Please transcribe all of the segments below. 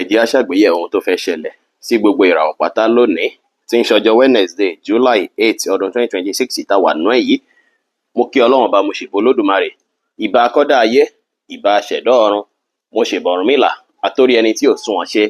Ẹ jẹ́ á ṣàgbéyẹ̀wò ohun tó fẹ́ ṣẹlẹ̀ sí gbogbo ìràwọ̀ pátá lónìí tí ń ṣọjọ́ Wednesday, July 8, ọdún 2026 tá a wà nú ẹ̀ yìí. Mo kí Ọlọ́run Ọba, mo ṣèbà Olódùmarè, ìbà akọ́dá ayé, ìbà aṣẹ̀dá ọ̀run, mo ṣèbà Ọ̀rúnmìlà, atórí ẹni tí ò sunwọ̀n ṣe,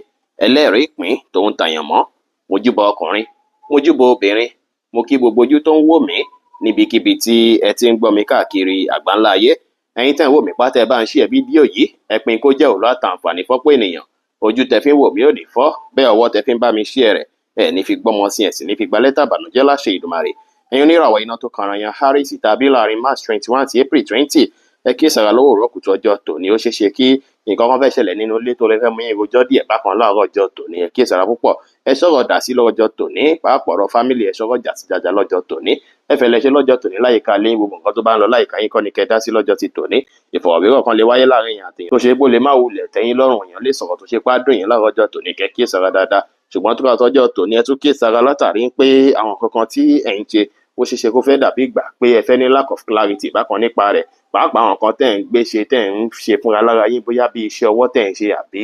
ẹlẹ́rìí ìpín tòun tàyànmọ́. Mo júbà ọkùnrin, mo júbà obìnrin, mo kí gbogbo ojú tó ń wò mí níbikíbi tí ẹ ti ń gbọ́ mi káàkiri àgbáńlá ayé. Ẹ̀yin tẹ́ ń wò mí pátá, ẹ bá ń share fídíò yìí, ẹ pín kó jẹ́ òòlù àtàǹfààní fọ́pọ̀ ènìyàn. Ojú tẹ fi ń wò mí ò ní fọ́, bẹ́ẹ̀ ọwọ́ tẹ fi ń bá mi share rẹ̀, ẹ ní fi gbọ́mọ sí, ẹ sì ní fi gba lẹ́tà ìbànújẹ́ láṣẹ Ìdùmarè. Ẹ̀yin oníràwọ̀ iná tó kanra yan Aries tàbí láàrin March 21 sí April 20, ẹ kíyèsára lọ́wọ́ òwúrọ̀ kùtù ọjọ́ tòní. Ó ṣeé ṣe kí nǹkan kan fẹ́ ṣẹlẹ̀ nínú ilé tó lè fẹ́ mú yín rojọ́ díẹ̀ bákan láàárọ̀ ọjọ́ tòní. Ẹ kíyèsára púpọ̀, ẹ sọ̀rọ̀ dà sí lọ́jọ́ tòní, pàápàá ọ̀rọ̀ family, ẹ sọ̀rọ̀ jà sí dáadáa lọ́jọ́ tòní. Ẹ fẹ̀lẹ̀ ṣe lọ́jọ́ tòní láyìíká lé, gbogbo nǹkan tó bá ń lọ láyìíká yín kọ́ ni kẹ́ dá sí lọ́jọ́ ti tòní. Ìfọ̀rọ̀wérọ̀ kan lè wáyé láàrin èèyàn àtèèyàn tó ṣe pé ó lè má wulẹ̀ tẹ́yín lọ́rùn, èèyàn lè sọ̀rọ̀ tó ṣe pé á dùn yín láàárọ̀ ọjọ́ tòní, kẹ́ kíyèsára dáadáa. Ṣùgbọ́n tó bá tọ́jọ́ tòní, ẹ tún kíyèsára látàrí pé àwọn nǹkan kan tí ẹ̀ ń ṣe, ó ṣeé ṣe kó fẹ́ dàbí ìgbà pé ẹ fẹ́ ní lack of clarity bákan nípa rẹ̀, pàápàá àwọn nǹkan tẹ́ ẹ̀ ń gbé ṣe, tẹ́ ẹ̀ ń ṣe fúnra lára yín, bóyá bí iṣẹ́ ọwọ́ tẹ́ ẹ̀ ń ṣe àbí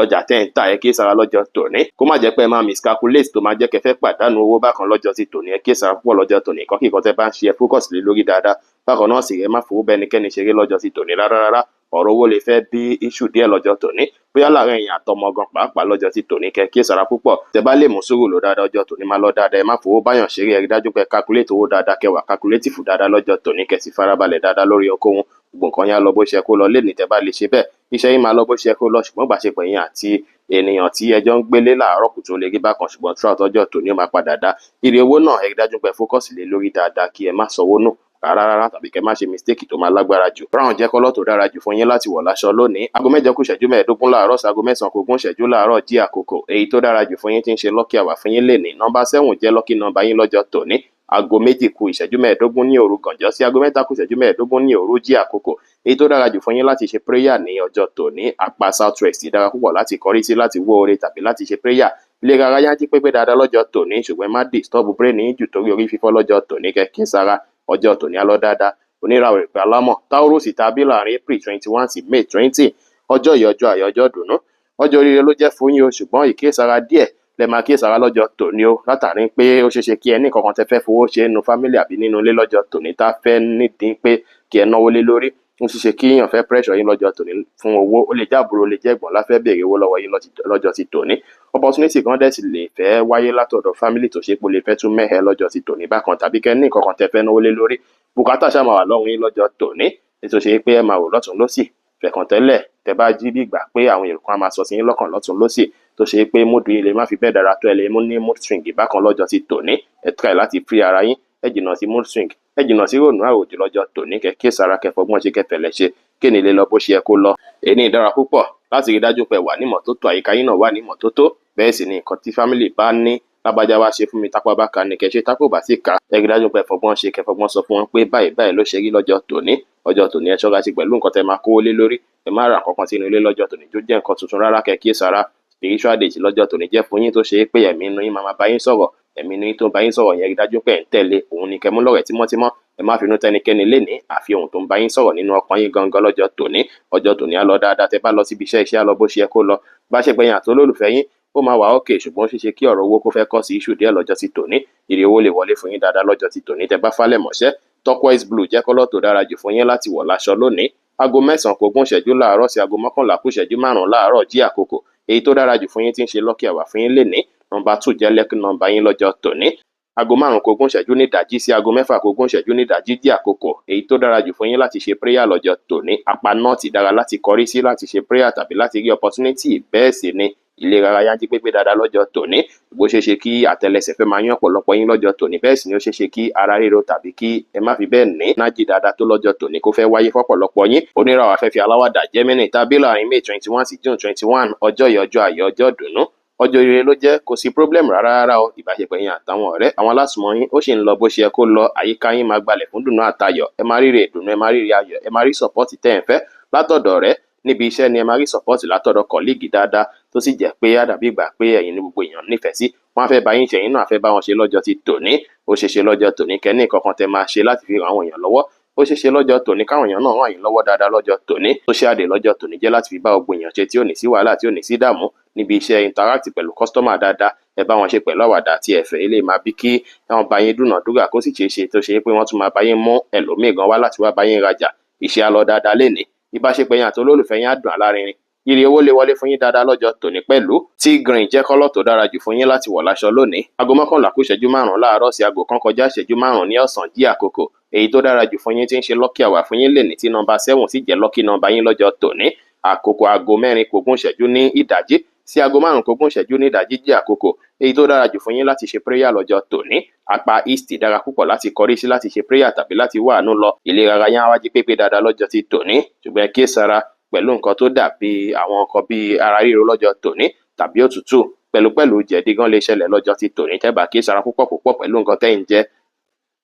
ọjà tẹ́ ẹ̀ ń tà. Ẹ kíyèsára lọ́jọ́ tòní kó má jẹ́ pé ẹ máa miscalculate tó máa jẹ́ kẹ́ fẹ́ pàdánù owó bákan lọ́jọ́ ti tòní. Ẹ kíyèsára púpọ̀ lọ́jọ́ tòní. Nǹkan kíkan tẹ́ bá ń ṣe, ẹ focus lé lórí dáadáa. Bákan náà sì, ẹ má fowó bá ẹnikẹ́ni ṣeré lọ́jọ́ ti tòní rárá rárá. Ọ̀rọ̀ owó lè fẹ́ bí issue díẹ̀ lọ́jọ́ tòní, bóyá láàrin ẹ̀yin àtọmọ gan pàápàá lọ́jọ́ ti tòní, kẹ́ kíyèsára púpọ̀. Tẹ́ bá lè mú sùúrù lò dáadáa, ọjọ́ tòní máa lọ dáadáa. Ẹ má fowó báyàn ṣeré. Ẹ rí dájú pé calculate owó dáadáa, kẹ́ wà calculative dáadáa lọ́jọ́ tòní, kẹ́ sì farabalẹ̀ dáadáa lórí ohunkóhun. Gbogbo nǹkan yẹn á lọ bó ṣe kó lọ lénìí. Tẹ́ bá lè ṣe bẹ́ẹ̀, iṣẹ́ yín máa lọ bó ṣe kó lọ. Ṣùgbọ́n ìbáṣepọ̀ yín àti ènìyàn tí ẹ jọ ń gbélé láàárọ̀ kùtù lè rí bákan, ṣùgbọ́n throughout ọjọ́ tòní, ó máa padà dá. Ire owó náà, ẹ rí dájú pé focus lé lórí dáadáa, kí ẹ má sanwó nù rárá rárá tàbí kẹ́ má ṣe mistake tó máa lágbára jù. Brown jẹ́ colour tó dára jù fún yín láti wọ̀ láṣọ lónìí. Aago 8 kù ìṣẹ́jú 15 láàárọ̀ sí aago 9 kù 20 ìṣẹ́jú láàárọ̀ jí àkókò. Èyí tó dára jù fún yín tí ń ṣe lucky hour fún yín lénìí. Nọ́mbà 7 jẹ́ lucky number yín lọ́jọ́ tòní. Aago 2 kù ìṣẹ́jú 15 ní òru gànjọ́ sí aago 3 kù ìṣẹ́jú 15 ní òru jí àkókò. Èyí tó dára jù fún yín láti ṣe prayer ní ọjọ́ tòní. Apá south west dára púpọ̀ láti kọrí sí láti wó oore tàbí láti ṣe prayer. Ìlera ara yá jí pépé dáadáa lọ́jọ́ tòní, ṣùgbọ́n ẹ má disturb brain yín jù torí orí fífọ́ lọ́jọ́ tòní, kẹ́ kíyèsára. Ọjọ́ tòní á lọ dáadáa. Oníràwọ̀ ìpè alámọ̀ Taurus tàbí láàrin April 21 sí May 20, ọjọ́ yìí, ọjọ́ ayọ̀, ọjọ́ ìdùnnú, ọjọ́ oríire ló jẹ́ fún yín o. Ṣùgbọ́n ìkíyèsára díẹ̀ lẹ máa kíyèsára lọ́jọ́ tòní o, látàrí pé ó ṣeé ṣe kí ẹ ní nǹkan kan tẹ́ fẹ́ fowó ṣe nínú family àbí nínú ilé lọ́jọ́ tòní tá fẹ́ nídìí pé kí ẹ náwó lé lórí. Ó ṣeé ṣe kí èèyàn fẹ́ pressure yín lọ́jọ́ tòní fún owó. Ó lè jẹ́ àbúrò, ó lè jẹ́ ẹ̀gbọ́n láfẹ́ béèrè owó lọ́wọ́ yín lọ́jọ́ ti tòní. Opportunity kan dẹ̀ sì lè fẹ́ wáyé látọ̀dọ̀ family tó ṣe pé ó lè fẹ́ tún mẹ́hẹ lọ́jọ́ ti tòní bákan, tàbí kẹ́ ní nǹkan kan tẹ́ fẹ́ náwó lé lórí. Bùkátà ṣáà máa wà lọ́rùn yín lọ́jọ́ tòní, ètò ṣe pé ẹ máa wò lọ́tùn lósì fẹ̀kàn tẹ́lẹ̀. Tẹ́ bá jí, bí ìgbà pé àwọn èrò kan á máa sọ sí yín lọ́kàn lọ́tùn lósì, tó ṣe pé mood yín lè má fi bẹ́ẹ̀ dára tó, ẹ lè mú ní mood swing bákan lọ́jọ́ ti tòní. Ẹ try láti free ara yín, ẹ jìnnà sí mood swing, ẹ jìnnà sí rònú àròjù lọ́jọ́ tòní. Kẹ́ kíyèsára, kẹ́ fọgbọ́n ṣe, kẹ́ fẹ̀lẹ̀ ṣe, kí ni lè lọ bó ṣe yẹ kó lọ. Èyí dára púpọ̀ láti rí dájú pé wà nímọ̀tótó, àyíká yín náà wà nímọ̀tótó. Bẹ́ẹ̀ sì ni nǹkan tí family bá ní, lágbájá wá ṣe fún mi, tápá bá ka ni kẹ́ ṣe, tápò bá sì ká, ẹ rí dájú pé fọgbọ́n ṣe, kẹ́ fọgbọ́n sọ fún wọn pé báyìí báyìí ló ṣe rí lọ́jọ́ tòní. Ọjọ́ tòní, ẹ ṣọ́ra sí pẹ̀lú nǹkan tẹ́ máa kówó lé lórí. Ẹ má ra nǹkan kan sínú ilé lọ́jọ́ tòní tó jẹ́ nǹkan tuntun rárá, kẹ́ kíyèsára. Spiritual days lọ́jọ́ tòní jẹ́ fún yín, tó ṣe é pé ẹ̀mí inú yín máa máa bá yín sọ̀rọ̀. Ẹ̀mí inú yín tó ń bá yín sọ̀rọ̀ yẹn, rí dájú pé ẹ̀ ń tẹ̀lé òun ni kẹ́ mú lọ́rẹ̀ẹ́ tímọ́tímọ́. Ẹ má finú tẹnikẹ́ni lénìí, àfi ohun tó ń bá yín sọ̀rọ̀ nínú ọkàn yín gangan lọ́jọ́ tòní. Ọjọ́ tòní á lọ dáadáa. Tẹ́ bá lọ síbi iṣẹ́, iṣẹ́ á lọ bó ṣe yẹ kó lọ. Bá ṣe pé yín àti olólùfẹ́ yín, ó máa wà ókè, ṣùgbọ́n ó ṣeé ṣe kí ọ̀rọ̀ owó kó fẹ́ kọ́ sí issue díẹ̀ lọ́jọ́ ti tòní. Ire owó lè wọlé fún yín dáadáa lọ́jọ́ ti tòní tẹ́ bá falẹ̀ mọ́ṣẹ́. Turquoise blue jẹ́ colour tó dára jù fún yín láti wọ̀ láṣọ lónìí. Aago 9 kù 20 ìṣẹ́jú láàárọ̀ sí aago 11 kù ìṣẹ́jú 5 láàárọ̀ jí àkókò. Èyí tó dára jù fún yín tí ń ṣe lucky hour fún yín lénìí. Nọ́mbà 2 jẹ́ lucky number yín lọ́jọ́ tòní. Aago 5 kù 20 ìṣẹ́jú ní ìdájí sí aago 6 kù 20 ìṣẹ́jú ní ìdájí jí àkókò. Èyí tó dára jù fún yín láti ṣe prayer lọ́jọ́ tòní. Apá north dára láti kọrí sí láti ṣe prayer tàbí láti rí opportunity. Bẹ́ẹ̀ sì ni ìlera ara yá jí pépé dáadáa lọ́jọ́ tòní. Bó ṣeé ṣe kí àtẹlẹsẹ̀ fẹ́ máa yán ọ̀pọ̀lọpọ̀ yín lọ́jọ́ tòní, bẹ́ẹ̀ sì ni ó ṣeé ṣe kí ara ríro tàbí kí ẹ má fi bẹ́ẹ̀ ní energy dáadáa tó lọ́jọ́ tòní kó fẹ́ wáyé fọ́pọ̀lọpọ̀ yín. Oníràwọ̀ afẹ́fẹ́ aláwàdà Gemini tàbí láàrin May 21 sí June 21, ọjọ́ yìí, ọjọ́ ayọ̀, ọjọ́ ìdùnnú, ọjọ́ ire ló jẹ́. Kò sí problem rárá rárá o. Ìbáṣepọ̀ yín àtàwọn ọ̀rẹ́, àwọn alásùnmọ́ yín, ó sì ń lọ bó ṣe yẹ kó lọ. Àyíká yín máa gbalẹ̀ fún dùnnú àtayọ̀. Ẹ máa ríre ìdùnnú, ẹ máa ríre ayọ̀, ẹ máa rí support tẹ́ ẹ̀ ń fẹ́ látọ̀dọ̀ ọ̀rẹ́ níbi iṣẹ́ ni. Ẹ máa rí support látọ̀dọ̀ colleague dáadáa, tó sì jẹ́ pé á dàbí ìgbà pé ẹ̀yin ní gbogbo èèyàn nífẹ̀ẹ́ sí. Wọ́n á fẹ́ bá yín ṣe, ẹ̀yin náà á fẹ́ bá wọn ṣe lọ́jọ́ ti tòní. Ó ṣeé ṣe lọ́jọ́ tòní kẹ́ ní nǹkan kan tẹ́ máa ṣe láti fi ran àwọn èèyàn lọ́wọ́. Ó ṣeé ṣe lọ́jọ́ tòní káwọn èèyàn náà ràn yín lọ́wọ́ dáadáa lọ́jọ́ tòní. Social day lọ́jọ́ tòní jẹ́ láti fi bá gbogbo èèyàn ṣe, tí ò ní sí wàhálà, tí ò ní sí ìdààmú. Níbi iṣẹ́, interact pẹ̀lú customer dáadáa, ẹ bá wọn ṣe pẹ̀lú àwàdà àti ẹ̀fẹ̀. Eléyìí máa bí kí wọ́n bá yín dúnàádúrà, kó sì ṣeé ṣe tó ṣe pé wọ́n tún máa bá yín mú ẹlòmíì gan wá láti wá bá yín rajà. Iṣẹ́ á lọ dáadáa lénìí. Ìbáṣepọ̀ yín àti olólùfẹ́ yín á dùn alárinrin. Ire owó lè wọlé fún yín dáadáa lọ́jọ́ tòní pẹ̀lú. Tea green jẹ́ colour tó dára jù fún yín láti wọ̀ láṣọ lónìí. 11:45 láàárọ̀ sí 1:05 ní ọ̀sán jí àkókò. Èyí tó dára jù fún yín tí ń ṣe lucky hour fún yín lénìí, tí nọ́mbà 7 sì jẹ́ lucky number yín lọ́jọ́ tòní. Àkókò 3:40 ní ìdájí sí 4:20 ní ìdájí jẹ́ àkókò èyí tó dára jù fún yín láti ṣe prayer lọ́jọ́ tòní. Apá east dára púpọ̀ láti kọrí sí láti ṣe prayer tàbí láti wá àánú lọ. Ìlera ara yín á wá jí pépé dáadáa lọ́jọ́ ti tòní, ṣùgbọ́n ẹ kíyèsára pẹ̀lú nǹkan tó dàbí àwọn nǹkan bíi ara ríro lọ́jọ́ tòní tàbí òtútù. Pẹ̀lúpẹ̀lú jẹ̀dí gan lè ṣẹlẹ̀ lọ́jọ́ ti tòní tẹ́ bá kíyèsára púpọ̀ púpọ̀ pẹ̀lú nǹkan tẹ́ ń jẹ.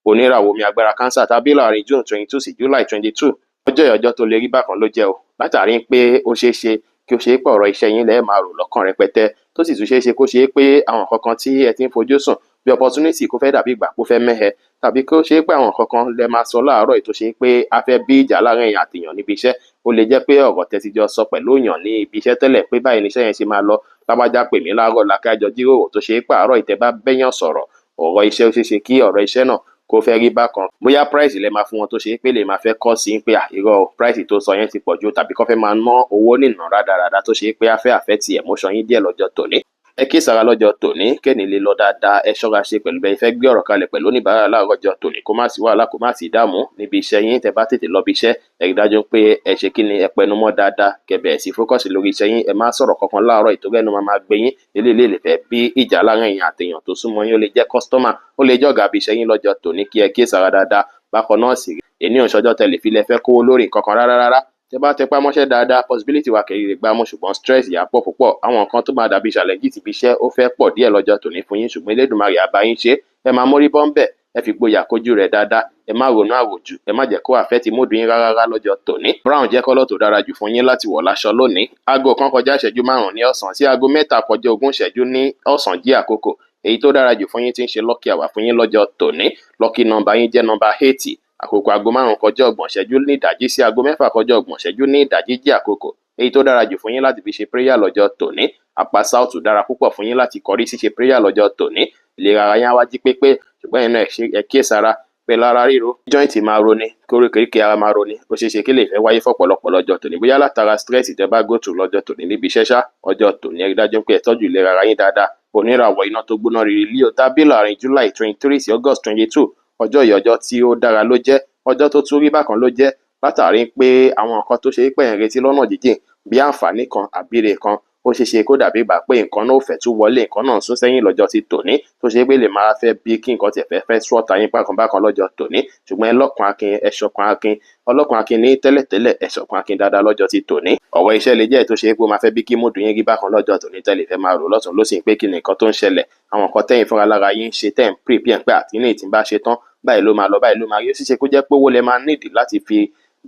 Oníràwọ̀ omi agbára Cancer tàbí láàrin June 22 sí July 22, ọjọ́ ìyọjọ́ tó lè rí bákan ló jẹ́ o, látàrí pé ó ṣeé ṣe kí ó ṣe é pé ọ̀rọ̀ iṣẹ́ yín lẹ́ẹ̀ máa rò lọ́kàn rẹpẹtẹ, tó sì tún ṣeé ṣe kó ṣe é pé àwọn nǹkan kan tí ẹ ti ń fojú sùn bí opportunity kó fẹ́ dàbí ìgbà kó fẹ́ mẹ́hẹ, tàbí kó ṣe é pé àwọn nǹkan kan lẹ máa sọ láàárọ̀ yìí tó ṣe é pé a fẹ́ bí ìjà láàrin èèyàn àtèèyàn níbi iṣẹ́. Ó lè jẹ́ pé ọ̀rọ̀ tẹ́ ti jọ sọ pẹ̀lú èèyàn ní ibi iṣẹ́ tẹ́lẹ̀ pé báyìí ni iṣẹ́ yẹn ṣe máa lọ, lágbájá pè mí láàárọ̀ la ká jọ jíròrò, tó ṣe é pé àárọ̀ yìí tẹ́ bá bẹ́yàn sọ̀rọ̀ ọ̀rọ̀ iṣẹ́, ó ṣeé ṣe kí ọ̀rọ̀ iṣẹ́ náà kó fẹ́ rí bákan. Bóyá price lẹ máa fún wọn tó ṣe é pé lè máa fẹ́ kọ́ sí pé irọ́ o, price tó sọ yẹn ti pọ̀ jù, tàbí kó fẹ́ máa ná owó nìna rádaràda tó ṣe é pé á fẹ́ affect emotion yín díẹ̀ lọ́jọ́ tòní. Ẹ kíyèsára lọ́jọ́ tòní kẹ́ni lè lọ dáadáa. Ẹ ṣọ́ra ṣe pẹ̀lú bẹ́ẹ̀ fẹ́ gbé ọ̀rọ̀ kalẹ̀ pẹ̀lú oníbàárà láàárọ̀ ọjọ́ tòní, kó má sí wàhálà, kó má sí ìdààmú níbi iṣẹ́ yín. Tẹ́ bá tètè lọ bí iṣẹ́, ẹ rí dájú pé ẹ ṣe kí ni, ẹ pẹnu mọ́ dáadáa, kẹ́ bẹ̀rẹ̀ sí focus lórí iṣẹ́ yín. Ẹ má sọ̀rọ̀ kankan láàárọ̀ ìtorí ẹnu máa máa gbé yín. Eléyìí lè fẹ́ bí ìjà láàrin èèyàn àtèèyàn tó súnmọ́ yín, ó lè jẹ́ customer, ó lè jẹ́ ọ̀gá bí iṣẹ́ yín lọ́jọ́ tòní, kí ẹ kíyèsára dáadáa. Bákan náà sì èní òǹṣọjọ́ tẹ́lẹ̀ fi lẹ fẹ́ kówó lórí nǹkan kan rárá rárá. Tẹ́ bá tẹpá mọ́ṣẹ́ dáadáa, possibility wà kẹ́rì lè gbámú, ṣùgbọ́n stress yà pọ̀ púpọ̀. Àwọn nǹkan tó máa dàbí challenge ti ibi iṣẹ́ ó fẹ́ pọ̀ díẹ̀ lọ́jọ́ tòní fún yín, ṣùgbọ́n Elédùmarè á bá yín ṣe. Ẹ máa mórí bọ́ ńbẹ̀, ẹ fi gboyà kojú rẹ̀ dáadáa, ẹ má ronú àròjù, ẹ má jẹ́ kó affect mood yín rárá rárá lọ́jọ́ tòní. Brown jẹ́ colour tó dára jù fún yín láti wọ̀ láṣọ lónìí. 1:05 ní ọ̀sán sí 2:20 ní ọ̀sán jí àkókò. Èyí tó dára jù fún yín tí ń ṣe lucky hour fún yín lọ́jọ́ tòní. Lucky number yín jẹ́ number 8. Àkókò 5:30 ní ìdájí sí 6:30 ní ìdájí jẹ́ àkókò èyí tó dára jù fún yín láti fi ṣe prayer lọ́jọ́ tòní. Apá south dára púpọ̀ fún yín láti kọrí sí ṣe prayer lọ́jọ́ tòní. Ìlera ara yín á wá jí pépé, ṣùgbọ́n ẹ̀yin náà ẹ kíyèsára pẹ̀lú ara ríro, joint máa roni, kóríkèríkè ara máa roni. Ó ṣeé ṣe kí lè fẹ́ wáyé fọ́pọ̀lọpọ̀ lọ́jọ́ tòní, bóyá látara stress tẹ́ bá go through lọ́jọ́ tòní níbi iṣẹ́ ṣá. Ọjọ́ tòní, ẹ rí dájú pé ẹ tọ́jú ìlera ara yín dáadáa. Oníràwọ̀ iná tó gbóná riri Leo tábí láàrin July 23 sí August 22, ọjọ́ yìí ọjọ́ tí ó dára ló jẹ́, ọjọ́ tó tún rí bákan ló jẹ́, látàrí pé àwọn nǹkan tó ṣe é pé ẹ̀ ń retí lọ́nà jíjìn bí àǹfààní kan àbíre kan, ó ṣeé ṣe kó dàbí ìgbà pé nǹkan náà ò fẹ́ tún wọlé, nǹkan náà ń sún sẹ́yìn lọ́jọ́ ti tòní, tó ṣe pé lè máa fẹ́ bí kí nǹkan tiẹ̀ fẹ́ fẹ́ sọ́ta yín bákan bákan lọ́jọ́ tòní. Ṣùgbọ́n ẹ lọ́kàn akin, ẹ ṣọ̀kan akin, ọlọ́kàn akin ní tẹ́lẹ̀tẹ́lẹ̀, ẹ ṣọ̀kan akin dáadáa lọ́jọ́ ti tòní. Ọ̀rọ̀ iṣẹ́ lè jẹ́ tó ṣe pé ó máa fẹ́ bí kí mood yín rí bákan lọ́jọ́ tòní, tẹ́lẹ̀ fẹ́ máa rò lọ́tùn lósì pé kí ni nǹkan tó ń ṣẹlẹ̀, àwọn nǹkan tẹ́yìn fúnra lára yín ń ṣe, tẹ́ ń prepare pé àti ní ìtì bá ṣe tán báyìí ló máa lọ, báyìí ló máa rí. Ó sì ṣe kó jẹ́ pé owó lẹ máa nídìí láti fi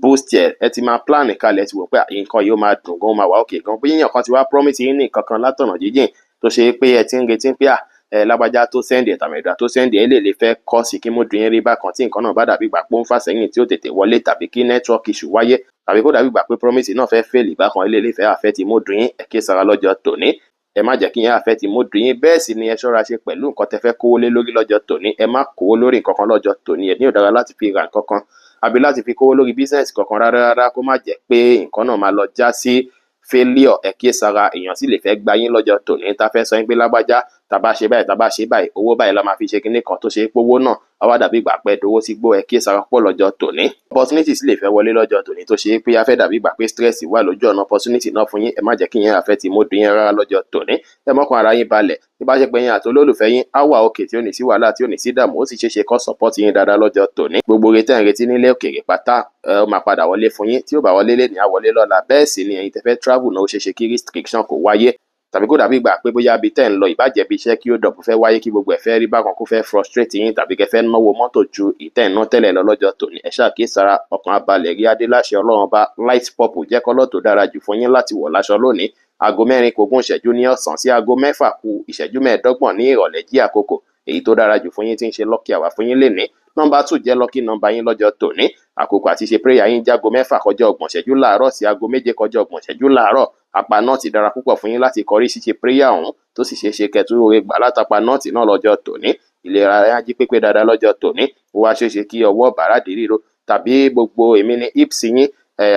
boost ẹ. Ẹ ti máa plan kalẹ̀, ẹ ti wò pé nǹkan yìí ó máa dùn gan, ó máa wà okay gan, bí èèyàn kan ti wá promise yín ní nǹkan kan látọ̀nà jíjìn tó ṣe pé ẹ ti ń retí pé ẹ lágbájá tó send ẹ̀, tàmẹ̀dà tó send ẹ̀, lè lè fẹ́ kọ́ sí kí mood yín rí bákan tí nǹkan náà bá dàbí ìgbà pé ó ń fà sẹ́yìn tí ó tètè wọlé, tàbí kí network issue wáyé, tàbí kó dàbí ìgbà pé promise náà fẹ́ fail bákan, ilé lè fẹ́ affect mood yín. Ẹ kíyèsára lọ́jọ́ tòní, ẹ má jẹ́ kí yẹn affect mood yín. Bẹ́ẹ̀ sì ni ẹ ṣọ́ra ṣe pẹ̀lú nǹkan tẹ́ fẹ́ kówó lé lórí lọ́jọ́ tòní. Ẹ má kówó lórí nǹkan kan lọ́jọ́ tòní. Ẹ ní ò dára láti fi ra nǹkan kan àbí láti fi kówó lórí business kankan rárá rárá, kó má jẹ́ pé nǹkan náà máa lọ já sí failure. Ẹ kíyèsára, èèyàn sì lè fẹ́ gba yín lọ́jọ́ tòní, tá fẹ́ sọ yín pé lágbájá, tá bá ṣe báyìí, tá bá ṣe báyìí, owó báyìí la máa fi ṣe kinní kan, tó ṣe pé owó náà á wá dàbí ìgbà pé dowó sí gbó. Ẹ kíyèsára púpọ̀ lọ́jọ́ tòní. Opportunity sì lè fẹ́ wọlé lọ́jọ́ tòní tó ṣe pé á fẹ́ dàbí ìgbà pé stress wà lójú ọ̀nà opportunity náà fún yín. Ẹ má jẹ́ kí yẹn affect mood yín rárá lọ́jọ́ tòní. Ẹ mọ́kàn ara yín balẹ̀. Ìbáṣepọ̀ yín àti olólùfẹ́ yín á wà òkè, tí ò ní sí wàhálà, tí ò ní sí ìdààmú. Ó sì ṣeé ṣe kó support yín dáadáa lọ́jọ́ tòní. Gbogbo oore tẹ́ ń retí nílé òkèèrè pátá, ó máa padà wọlé fún yín. Tí ó bá wọlé lénìí, á wọlé lọ́la. Bẹ́ẹ̀ sì ni ẹ̀yin tẹ́ fẹ́ travel náà, ó ṣeé ṣe kí restriction kó wáyé, tàbí kó dàbí ìgbà pé bóyá ibi tẹ́ ń lọ ìbàjẹ́ bí iṣẹ́ kí ó dọ̀bù fẹ́ wáyé, kí gbogbo ẹ̀ fẹ́ rí bákan, kó fẹ́ frustrate yín, tàbí kẹ́ fẹ́ náwó mọ́tò ju ìtẹ́ ń ná tẹ́lẹ̀ lọ lọ́jọ́ tòní. Ẹ ṣáà kíyèsára, ọkàn á balẹ̀ rí adé láṣẹ Ọlọ́run bá. Light purple jẹ́ colour tó dára jù fún yín láti wọ̀ láṣọ lónìí. 3:40 ní ọ̀sán sí 5:45 ní ìrọ̀lẹ́ jí àkókò. Èyí tó dára jù fún yín tí ń ṣe lucky hour fún yín lénìí. Nọ́mbà 2 jẹ́ lucky number yín lọ́jọ́ tòní. Àkókò àti ṣe prayer yín jágo 6:30 láàárọ̀ sí aago 7:30 láàárọ̀. Apá north dára púpọ̀ fún yín láti kọrí ṣíṣe prayer ọ̀hún, tó sì ṣeé ṣe kẹtù oore gbà látapá north náà lọ́jọ́ tòní. Ìlera rẹ̀ á jí pépé dáadáa lọ́jọ́ tòní. Ó wá ṣeé ṣe kí ọwọ́ bàràdì ríro tàbí gbogbo èmi ní hips yín,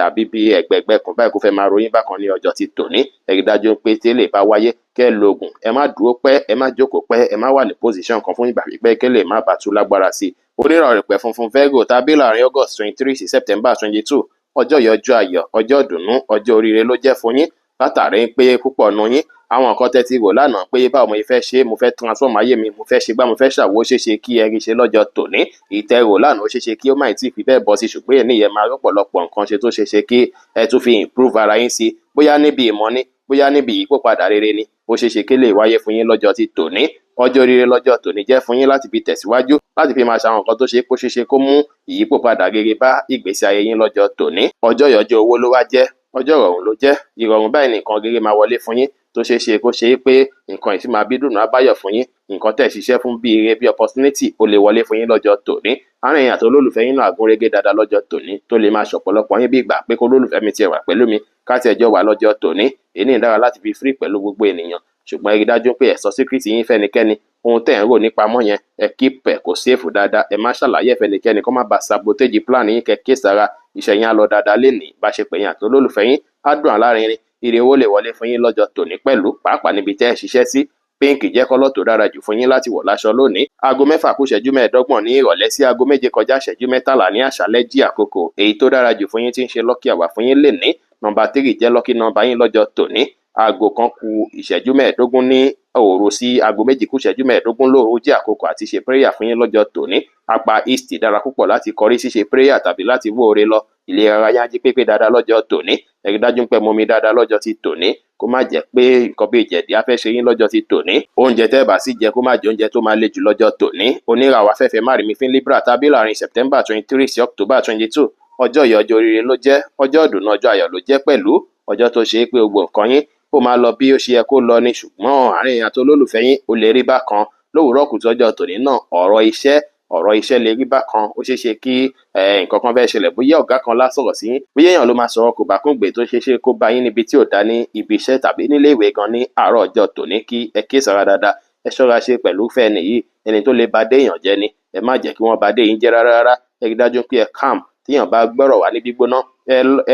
àbí bí ẹ̀gbẹ̀gbẹ́ kùn báyìí kó fẹ́ máa ròyìn bákan ní ọjọ́ ti tòní. Ẹ rí dájú pé tí lè bá wáyé, kẹ́ lo oògùn. Ẹ má dúró pẹ́, ẹ má jókòó pẹ́, ẹ má wà ní position kan fún ìgbà pípẹ́ kí lè má bàa tú lágbára sí i. Onírọ̀rùpẹ̀ funfun Virgo tàbí láàrin August 23 sí September 22, ọjọ́ yìí, ọjọ́ ayọ̀, ọjọ́ ìdùnnú, ọjọ́ oríire ló jẹ́ fún yín, látàrí pé púpọ̀ nu yín, àwọn nǹkan tẹ́ ti rò lánàá pé báwo mo fẹ́ ṣe, mo fẹ́ transform ayé mi, mo fẹ́ ṣe gbá, mo fẹ́ ṣàwo, ó ṣeéṣe kí ẹ rí ṣe lọ́jọ́ tòní. Ìtẹ́rò lánàá, ó ṣeéṣe kí ó má tí ì fi bẹ́ẹ̀ bọ́ sí, ṣùgbọ́n èyí ẹ máa rọ́pọ̀lọpọ̀ nǹkan ṣe tó ṣeéṣe kí ẹ tún fi improve ara yín sí, bóyá níbi ìmọ̀ ni, bóyá níbi ìyípòpadà rere ni. Ó ṣeéṣe kí lè wáyé fún yín lọ́jọ́ ti tòní. Ọjọ́ oríire lọ́jọ́ tòní jẹ́ fún yín láti fi tẹ̀síwájú, láti fi máa ṣe àwọn nǹkan tó ṣe kó ṣeéṣe kó mú ìyípòpadà rere bá ìgbésí ayé yín lọ́jọ́ tòní. Ọjọ́ ìyọjọ́ owó ló wá jẹ́, ọjọ́ ìrọ̀rùn ló jẹ́. Ìrọ̀rùn báyìí nìkan rere máa wọlé fún yín, tó ṣeé ṣe kó ṣe é pé nǹkan ìsìn máa bí dùnú abáyọ̀ fún yín. Nǹkan tẹ̀ ṣiṣẹ́ fún bí ire, bí opportunity, ó lè wọlé fún yín lọ́jọ́ tòní. Àárín ẹ̀yin àti olólùfẹ́ yín náà àgúnrégé dáadáa lọ́jọ́ tòní, tó lè máa ṣọ̀pọ̀lọpọ̀ yín bí ìgbà pé kó olólùfẹ́ mi tiẹ̀ wà pẹ̀lú mi, ká tiẹ̀ jọ wà lọ́jọ́ tòní. Èyí dára láti fi free pẹ̀lú gbogbo ènìyàn, ṣùgbọ́n ẹ rí dájú pé ẹ sọ secret yín fẹ́nikẹ́ni. Ohun tẹ́ ẹ̀ ń rò nípamọ́ yẹn, ẹ keep ẹ̀ kó safe dáadáa. Ẹ má ṣàlàyé fẹ́nikẹ́ni kó má ba sabotage plan yín. Kẹ́ kíyèsára, iṣẹ́ yín á lọ dáadáa lénìí. Bá ṣe pẹ̀yìn àti olólùfẹ́ yín á dùn alárinrin. Ire owó lè wọlé fún yín lọ́jọ́ tòní pẹ̀lú, pàápàá níbi tẹ́ ẹ ṣiṣẹ́ sí. Pink jẹ́ colour tó dára jù fún yín láti wọ̀ láṣọ lónìí. Aago 5:45 ní ìrọ̀lẹ́ sí aago 6:43 ní àṣálẹ́ jí àkókò èyí tó dára jù fún yín, tí ń ṣe lucky hour fún yín lénìí. Nọ́mbà 3 jẹ́ lucky number yín lọ́jọ́ tòní. Aago 1:15 ní òru sí aago 1:45 lóru jẹ́ àkókò àti ṣe prayer fún yín lọ́jọ́ tòní. Apá east dára púpọ̀ láti kọrí ṣíṣe prayer tàbí láti wó ore lọ. Ìlera ara yín á jí pépé dáadáa lọ́jọ́ tòní. Ẹ rí dájú pé mumi dáadáa lọ́jọ́ ti tòní, kó má jẹ́ pé nǹkan bí ìjẹ̀dí á fẹ́ ṣe yín lọ́jọ́ ti tòní. Oúnjẹ tẹ́ bá sì jẹ, kó má jẹ oúnjẹ tó máa le jù lọ́jọ́ tòní. Oníràwọ̀ afẹ́fẹ́ márìmí fín Libra tàbí láàrin September 23 sí October 22, ọjọ́ yìí, ọjọ́ oríire ló jẹ́, ọjọ́ ìdùnnú, ọjọ́ ayọ̀ ló jẹ́ pẹ̀lú, ọjọ́ tó ṣe é pé gbogbo nǹkan yín ó máa lọ bí ó ṣe yẹ kó lọ ni. Ṣùgbọ́n àárín àti olólùfẹ́ yín, ó lè rí bákan lówùúrọ̀ kùtù ọjọ́ tòní náà. Ọ̀rọ̀ iṣẹ́ lè rí bákan. Ó ṣeé ṣe kí nǹkan kan fẹ́ ṣẹlẹ̀, bóyá ọ̀gá kan lá sọ̀rọ̀ sí yín, bóyá èèyàn ló máa sọ̀rọ̀ kò bá kún gbé, tó ṣeé ṣe kó bá yín níbi tí ò dá ní ibi iṣẹ́ tàbí nílé ìwé gan ní àárọ̀ ọjọ́ tòní. Kí ẹ kíyèsára dáadáa, ẹ ṣọ́ra ṣe pẹ̀lú fẹ́ nìyí. Ẹni tó lè ba dé èèyàn jẹ́ ni. Ẹ má jẹ́ kí wọ́n ba dé yín jẹ́ rárá rárá. Ẹ rí dájú pé ẹ calm. Téèyàn bá gbọ́rọ̀ wá ní gbígbóná,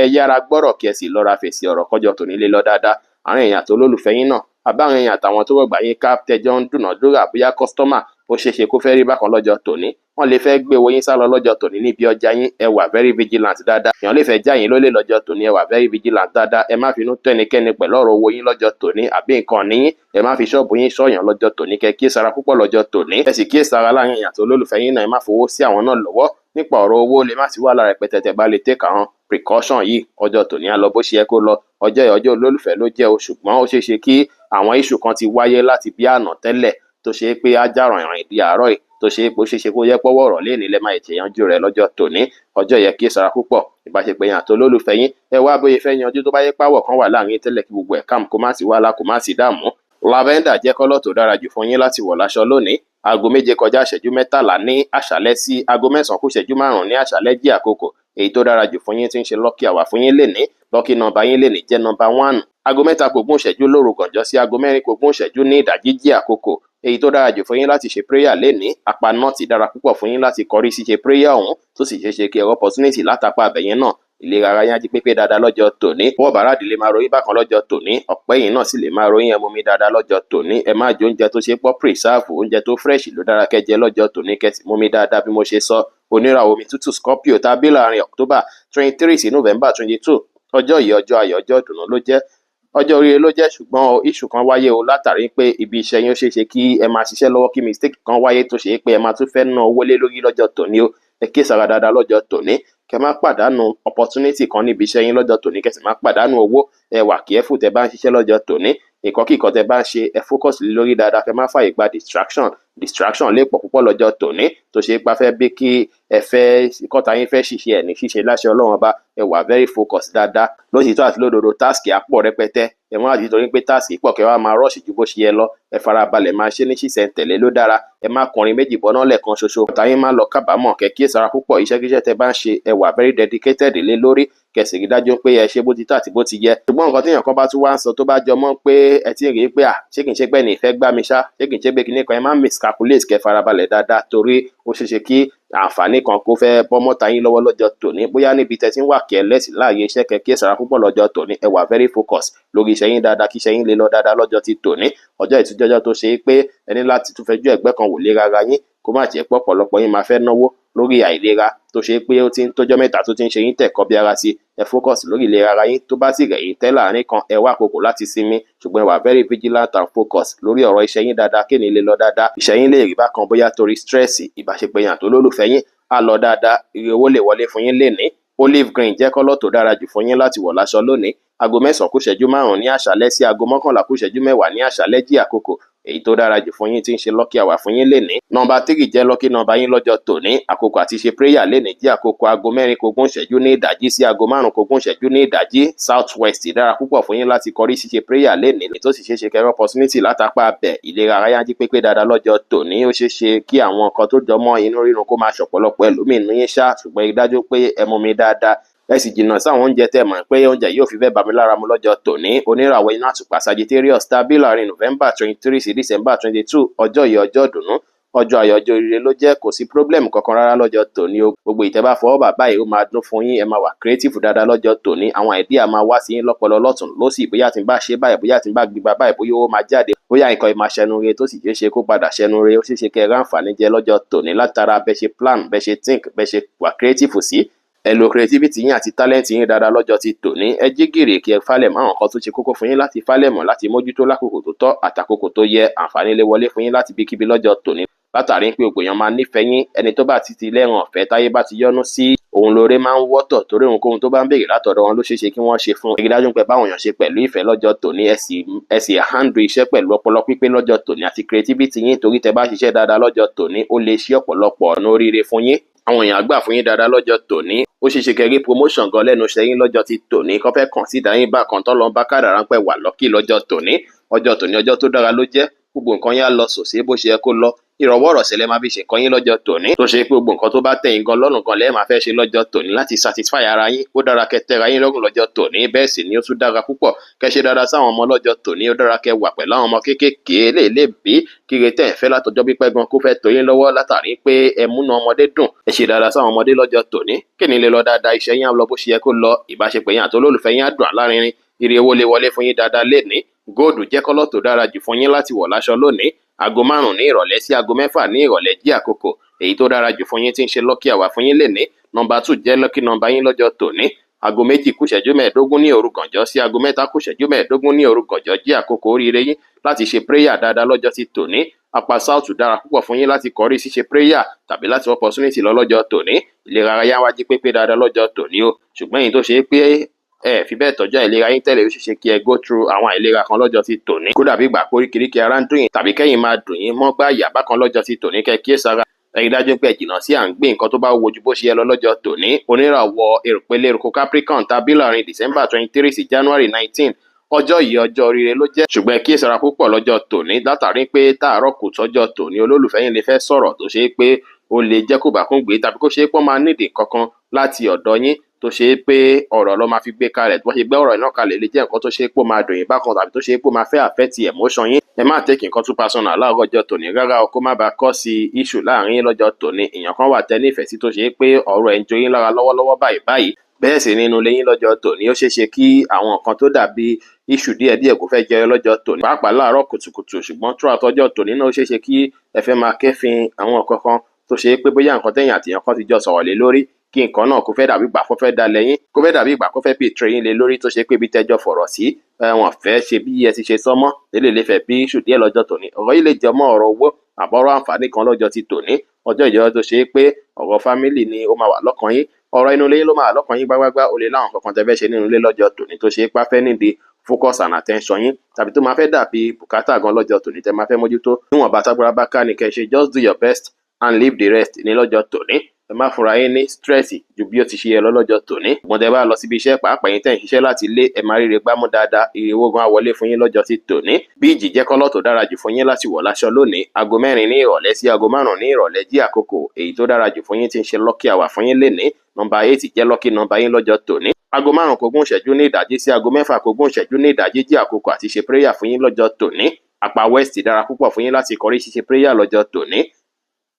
ẹ yára gbọ́rọ̀ kí ẹ sì lọ́ra fèsì ọ̀rọ̀ kọjọ tòní lè lọ dáadáa. Àárín èèyàn àti olólùfẹ́ yín náà, àbáwọn èèyàn àtàwọn tó rọ̀gbà yín ká tẹjọ́ ń dúnàádúrà, bóyá customer, ó ṣeé ṣe kó fẹ́ rí bákan lọ́jọ́ tòní. Wọ́n lè fẹ́ gbé owó yín sálọ lọ́jọ́ tòní níbi ọjà yín. Ẹ wà very vigilant dáadáa. Èèyàn lè fẹ́ já yín lólè lọ́jọ́ tòní. Ẹ wà very vigilant dáadáa. Ẹ má finú tó ẹnikẹ́ni pẹ̀lú ọ̀rọ̀ owó yín lọ́jọ́ tòní àbí nǹkan níyín. Ẹ má fi ṣọ́ọ̀bù yín ṣọ́yàn lọ́jọ́ tòní. Kẹ́ kíyèsára púpọ̀ lọ́jọ́ tòní. Ẹ sì kíyèsára láàrin èèyàn àti olólùfẹ́ yín náà. Ẹ má fowó sí àwọn náà lọ́wọ́ nípa ọ̀rọ̀ owó, lè má sí wàhálà rẹpẹtẹ. Tẹ́ bá lè take àwọn precaution yìí, ọjọ́ tòní á lọ bó ṣe yẹ kó lọ. Ọjọ́ yìí, ọjọ́ olólùfẹ́ ló jẹ́ o, ṣùgbọ́n ó ṣeé ṣe kí àwọn issue kan ti wáyé láti bí àná tẹ́lẹ̀, tó ṣe é pé á já ràìnràìn di àárọ̀ yìí, tó ṣe é pé ó ṣeé ṣe kó jẹ́ pọ́wọ́ ọ̀rọ̀ léèní lẹ́ máa tètè yanjú rẹ̀ lọ́jọ́ tòní. Ọjọ́ yẹ kí sára púpọ̀. Ìbáṣepọ̀ yẹn àti olólùfẹ́ yín, ẹ wá bóyá fẹ́ yanjú. Tó bá yẹ páwọ̀ kan wà láàrin tẹ́lẹ̀, kí gbogbo ẹ̀ calm, kó má sí wàhálà, kó má sí dààmú. Lavender jẹ́ colour tó dára jù fún yín láti wọ̀ láṣọ lónìí. Aago 6:43 ní àṣálẹ́ sí aago 8:55 ní àṣálẹ́ jí àkókò èyí tó dára jù fún yín, tí ń ṣe lucky hour fún yín lénìí. Lucky number yín lénìí jẹ́ number 1. Aago 2:40 lóru gànjọ́ sí aago 3:40 ní ìdájí jí àkókò èyí tó dára jù fún yín láti ṣe prayer lénìí. Apá north dára púpọ̀ fún yín láti kọrí ṣíṣe prayer ọ̀hún, tó sì ṣeé ṣe kí ẹ opportunity látàpá àbẹ̀yẹn náà. Ìlera ara yín á jí pépé dáadáa lọ́jọ́ tòní. Ọwọ́ bàràdì lè máa ròyìn bákan lọ́jọ́ tòní, ọ̀pẹ́ yìí náà sì lè máa ròyìn. Ẹ mumi dáadáa lọ́jọ́ tòní. Ẹ má jẹ oúnjẹ tó ṣe pọ́ preserve. Oúnjẹ tó fresh ló dára kẹ́ jẹ lọ́jọ́ tòní, kẹ́ sì mumi dáadáa bí mo ṣe sọ. Oníràwọ̀ omi tútù Scorpio tàbí láàrin October 23 sí November 22, ọjọ́ yìí, ọjọ́ ayọ̀, ọjọ́ ìdùnnú ló jẹ́, ọjọ́ oríire ló jẹ́. Ṣùgbọ́n issue kan wáyé o, látàrí pé ibi iṣẹ́ yín, ó ṣeé ṣe kí ẹ máa ṣiṣẹ́ lọ́wọ́, kí mistake kan wáyé tó ṣe é pé ẹ máa tún fẹ́ ná owó lé lórí lọ́jọ́ tòní o. Ẹ kíyèsára dáadáa lọ́jọ́ tòní, kẹ́ má pàdánù opportunity kan níbi iṣẹ́ yín lọ́jọ́ tòní, kẹ́ sì má pàdánù owó. Ẹ wà careful tẹ́ bá ń ṣiṣẹ́ lọ́jọ́ tòní. Nǹkan kíkan tẹ́ bá ń ṣe, ẹ focus lé lórí dáadáa, kẹ́ má fààyè gba distraction. Distraction lè pọ̀ púpọ̀ lọ́jọ́ tòní, tó ṣe é pa fẹ́ bí kí ẹ fẹ́ kọ́ta yín fẹ́ ṣiṣẹ́ ẹ̀ ní ṣíṣe láṣẹ Ọlọ́run Ọba. Ẹ wà very focus dáadáa lóṣìṣẹ́ àti lódodo. Task á pọ̀ rẹpẹtẹ. Ẹ má àti torí pé task pọ̀ kẹ́ wá máa rush ju bó ṣe yẹ lọ. Ẹ farabalẹ̀ máa ṣe ní ṣísẹ̀ntẹ̀lé ló dára. Ẹ má kọrin méjì bọ́ná lẹ́ẹ̀kan ṣoṣo. Ọ̀tá yín má lọ kábàámọ̀. Kẹ́ kíyèsára púpọ̀. Iṣẹ́kíṣẹ́ tẹ bá ń ṣe, ẹ wà very dedicated lé lórí, kẹ́ sì rí dájú pé ẹ ṣe bó ti tọ́ àti bó ti yẹ. Ṣùgbọ́n nǹkan téèyàn kan bá tún wá ń sọ tó bá jọ mọ́ pé ẹ ti ń rí i pé à, ṣé kìí ṣe pé ní ìfẹ́ gbá mi ṣá, ṣé kìí ṣe pé kíní kan, ẹ má miscalculate. Kẹ́ farabalẹ̀ dáadáa, torí ó ṣeé ṣe kí àǹfààní kan kó fẹ́ bọ́ mọ́ta yín lọ́wọ́ lọ́jọ́ tòní, bóyá níbi tẹ́ ti ń wà careless láàyè iṣẹ́. Kẹ́ kíyèsára púpọ̀ lọ́jọ́ tòní. Ẹ wà very focus lórí iṣẹ́ yín dáadáa, kí iṣẹ́ yín lè lọ dáadáa lọ́jọ́ ti tòní. Ọjọ́ ìtújọ́jọ́ tó ṣe é pé ẹ ní láti tún fẹjú ẹ̀gbẹ́ kan wò léra ara yín, kó má jẹ́ pé ọ̀pọ̀lọpọ̀ yín máa fẹ́ náwó lórí àìlera tó ṣe pé ó ti ń tójọ́ mẹ́ta tó ti ń ṣe yín tẹ̀ kọ́ bí ara sí. Ẹ focus lórí ìlera ara yín. Tó bá sì rẹ̀ yín tẹ́ láàrin kan, ẹ wá àkókò láti sinmi, ṣùgbọ́n ẹ wà very vigilant and focus lórí ọ̀rọ̀ iṣẹ́ yín dáadáa, kí ni lè lọ dáadáa. Iṣẹ́ yín lè rí bákan, bóyá torí stress. Ìbáṣepọ̀ yín àti olólùfẹ́ yín á lọ dáadáa. Ire owó lè wọlé fún yín lénìí. Olive green jẹ́ colour tó dára jù fún yín láti wọ̀ láṣọ lónìí. Aago 9:45 ní àṣálẹ́ sí aago 10:50 ní àṣálẹ́ jí àkókò èyí tó dára jù fún yín, tí ń ṣe lucky hour fún yín lénìí. Nọ́mbà 3 jẹ́ lucky number yín lọ́jọ́ tòní. Àkókò àti ṣe prayer lénìí jẹ́ àkókò aago 3:20 ní ìdájí sí aago 5:20 ní ìdájí. South west dára púpọ̀ fún yín láti kọrí ṣíṣe prayer lénìí, tó sì ṣeé ṣe kẹrọ opportunity látàpá abẹ. Ìlera ara yá jí pépé dáadáa lọ́jọ́ tòní. Ó ṣeé ṣe kí àwọn nǹkan tó jọ mọ́ inú rírun kó máa ṣọ̀pọ̀lọpọ̀ ẹlòmíín nínú yín ṣá, ṣùgbọ́n ẹ dájú pé ẹ mumi dáadáa, ẹ sì jìnnà sáwọn oúnjẹ tẹ́ mọ̀ pé oúnjẹ yóò fi bẹ́ẹ̀ bá mi lára mu lọ́jọ́ tòní. Oníràwọ̀ iná àtùpà Sagittarius tàbí láàrin November 23 sí December 22, ọjọ́ yìí, ọjọ́ ìdùnnú, ọjọ́ ayọ̀, ọjọ́ oríire ló jẹ́. Kò sí problem kankan rárá lọ́jọ́ tòní o. Gbogbo ìtẹ́ bá fọwọ́ bà báyìí, ó máa dún fún yín. Ẹ máa wà creative dáadáa lọ́jọ́ tòní. Àwọn idea máa wá sí yín lọ́pọlọ lọ́tùn lósì, bóyá tí n bá ṣe báyìí, bóyá tí n bá gbígba báyìí, bóyá owó máa jáde, bóyá nǹkan yìí máa ṣẹnu re, tó sì ṣeé ṣe kó padà ṣẹnu re. Ó ṣeé ṣe kẹ́ ẹ ráǹfààní jẹ lọ́jọ́ tòní látara bẹ́ ṣe plan, bẹ́ ṣe think, bẹ́ ṣe wà creative sí. Ẹ lo creativity yín àti talent yín dáadáa lọ́jọ́ ti tòní. Ẹ jí gìrì kí ẹ falẹ̀ mọ́ àwọn nǹkan tó ṣe kókó fún yín láti falẹ̀ mọ́, láti mójútó lákòókò tó tọ́ àtàkókò tó yẹ. Àǹfààní lè wọlé fún yín láti ibikíbi lọ́jọ́ tòní, látàrí pé gbogbo èèyàn máa nífẹ̀ẹ́ yín. Ẹni tó bá ti ti lẹ́ràn ọ̀fẹ́ táyé bá ti yọ́nú sí òun, lóore máa ń wọ́tọ̀, torí ohunkóhun tó bá ń béèrè látọ̀dọ̀ wọn ló ṣeé ṣe kí wọ́n ṣe fún un. Ẹ rí dájú pé báwọn èèyàn ṣe pẹ̀lú ìfẹ́ lọ́jọ́ tòní. Ẹ sì handle iṣẹ́ pẹ̀lú ọpọlọ pípé lọ́jọ́ tòní àti creativity yín, torí tẹ bá ṣiṣẹ́ dáadáa lọ́jọ́ tòní, ó lè ṣí ọ̀pọ̀lọpọ̀ ọ̀nà oríire fún yín. Àwọn èèyàn á gbà fún yín dáadáa lọ́jọ́ tòní. Ó ṣeé ṣe kẹ́ rí promotion gan lẹ́nu iṣẹ́ yín lọ́jọ́ ti tòní, kọ́ fẹ́ kàn sí ìdáyín bákan tọ́ lọ́n bá kádàrá pẹ̀ wà lucky lọ́jọ́ tòní. Ọjọ́ tòní, ọjọ́ tó dára ló jẹ́. Gbogbo nǹkan yín á lọ sòsé bó ṣe yẹ kó lọ. Ìrọ̀wọ́rọ̀sẹ̀ lẹ máa fi ṣe nǹkan yín lọ́jọ́ tòní, tó ṣe pé gbogbo nǹkan tó bá tẹ̀ yín gan lọ́rùn gan lẹ́ẹ̀ máa fẹ́ ṣe lọ́jọ́ tòní láti satisfy ara yín. Ó dára kẹ́ tẹ́ra yín lọ́rùn lọ́jọ́ tòní. Bẹ́ẹ̀ sì ni ó tún dára púpọ̀ kẹ́ ṣe dáadáa sáwọn ọmọ lọ́jọ́ tòní. Ó dára kẹ́ wà pẹ̀lú àwọn ọmọ kéékèèké lè lè bí kíre tẹ́ ẹ̀ fẹ́ látọjọ́ pípẹ́ gan kó fẹ́ tó yín lọ́wọ́, látàrí pé ẹ múnú ọmọdé dùn. Ẹ ṣe dáadáa sáwọn ọmọdé lọ́jọ́ tòní. Kí ni lè lọ dáadáa, iṣẹ́ yín á lọ bó ṣe yẹ kó lọ. Ìbáṣepọ̀ yín àti olólùfẹ́ yín á dùn alárinrin. Ire owó lè wọlé fún yín dáadáa lénìí. Gold jẹ́ colour tó dára jù fún yín láti wọ̀ láṣọ lónìí. Aago 5 ní ìrọ̀lẹ́ sí aago 6 ní ìrọ̀lẹ́ jí àkókò èyí tó dára jù fún yín, tí ń ṣe lucky hour fún yín lénìí. Nọ́mbà 2 jẹ́ lucky number yín lọ́jọ́ tòní. Aago 2:45 ní òru gànjọ́ sí aago 3:15 ní òru gànjọ́ jí àkókò oríire yín láti ṣe prayer dáadáa lọ́jọ́ ti tòní. Apá south dára púpọ̀ fún yín láti kọrí ṣíṣe prayer tàbí láti opportunity lọ lọ́jọ́ tòní. Ìlera ara yá wá jí pépé dáadáa lọ́jọ́ tòní o, ṣùgbọ́n èyí tó ṣe é pé ẹ fi bẹ́ẹ̀ tọ́jú àìlera yín tẹ́lẹ̀, ó ṣeé ṣe kí ẹ go through àwọn àìlera kan lọ́jọ́ ti tòní. Kó dàbí ìgbà póríkìríkì ara ń dùn yín tàbí kẹ́yìn máa dùn yín mọ́ gbáyà bákan lọ́jọ́ ti tòní, kẹ́ kíyèsára. Ẹ rí dájú pé ẹ jìnnà sí à ń gbé nǹkan tó bá wúwo ju bó ṣe yẹ lọ lọ́jọ́ tòní. Oníràwọ̀ èrùpẹ̀lẹ̀ eruku Capricorn tàbí láàrin December 23 sí January 19, ọjọ́ yìí, ọjọ́ oríire ló jẹ́, ṣùgbọ́n ẹ kíyèsára púpọ̀ lọ́jọ́ tòní, látàrí pé táàárọ̀ kùtù ọjọ́ tòní, olólùfẹ́ yín lè fẹ́ sọ̀rọ̀ tó ṣe é pé ó lè jẹ́ kó bàkún gbé, tàbí kó ṣe é pọ́n máa nídìí kankan láti ọ̀dọ̀ yín, tó ṣe é pé ọ̀rọ̀ ló máa fi gbé kalẹ̀. Bó ṣe gbé ọ̀rọ̀ náà kalẹ̀ lè jẹ́ nǹkan tó ṣe é pé ó máa dùn yín bákan, tàbí tó ṣe é pé ó máa fẹ́ affect emotion yín. Ẹ má take nǹkan too personal láàárọ̀ ọjọ́ tòní rárá o, kó má bàa cause issue láàrin yín lọ́jọ́ tòní. Èèyàn kan wà tẹ́ nífẹ̀ẹ́ sí tó ṣe é pé ọ̀rọ̀ ẹ̀ ń jó yín lára lọ́wọ́lọ́wọ́ báyìí báyìí. Bẹ́ẹ̀ sì nínú ilé yín lọ́jọ́ tòní, ó ṣeé ṣe kí àwọn nǹkan tó dàbí issue díẹ̀díẹ̀ kó fẹ́ jẹyọ lọ́jọ́ tòní, pàápàá láàárọ̀ kùtùkùtù. Ṣùgbọ́n throughout ọjọ́ tòní náà, ó ṣeé ṣe kí ẹ fẹ́ máa kẹ́fin àwọn nǹkan kan tó ṣe é pé bóyá nǹkan tẹ́yìn àti èèyàn kan ti jọ sọ̀rọ̀ lé lórí, kí nǹkan náà kó fẹ́ dàbí ìgbà kó fẹ́ dalẹ̀ yín, kó fẹ́ dàbí ìgbà kó fẹ́ betray yín lé lórí, tó ṣe pé ibi tẹ́jọ́ fọ̀rọ̀ sí, wọn fẹ́ ṣe bí ẹ ti ṣe sọ mọ́. Eléyìí lè fẹ́ bí issue díẹ̀ lọ́jọ́ tòní. Ọ̀rọ̀ yìí lè jẹ mọ́ ọ̀rọ̀ owó àbọ̀rọ̀ àǹfààní kan lọ́jọ́ ti tòní. Ọjọ́ ìjọ tó ṣe é pé ọ̀rọ̀ family ni ó máa wà lọ́kàn yín, ọ̀rọ̀ inú ilé ló máa wà lọ́kàn yín gbágbágbá. Ó lè láwọn nǹkan kan tẹ́ fẹ́ ṣe nínú ilé lọ́jọ́ tòní tó ṣe é pé á fẹ́ nídìí Focus and attention yín, tàbí tó máa fẹ́ dàbí bùkátà gan lọ́jọ́ tòní tẹ́ máa fẹ́ mójútó. Níwọ̀nba tágbára bá ká ni kẹ́ ṣe, just do your best and leave the rest ní lọ́jọ́ tòní. Ẹ má fúnra yín ní stress ju bí ó ti ṣe yẹ lọ lọ́jọ́ tòní. Ṣùgbọ́n tẹ́ bá lọ síbi iṣẹ́, pàápàá yín tẹ́ ń ṣiṣẹ́ láti ilé, ẹ máa ríre gbámú dáadáa, ire owó gan á wọlé fún yín lọ́jọ́ ti tòní. Beige jẹ́ colour tó dára jù fún yín láti wọ̀ láṣọ lónìí. Aago 4 ní ìrọ̀lẹ́ sí aago 5 ní ìrọ̀lẹ́ jí àkókò èyí tó dára jù fún yín tí ń ṣe lucky hour fún yín lénìí. Nọ́mbà 8 jẹ́ lucky number yín lọ́jọ́ tòní. Aago 4:20 ní ìdájí sí aago 5:20 ní ìdájí jí àkókò àti ṣe prayer fún yín lọ́jọ́ tòní. Apá west dára púpọ̀ fún yín láti kọrí ṣíṣe prayer lọ́jọ́ tòní.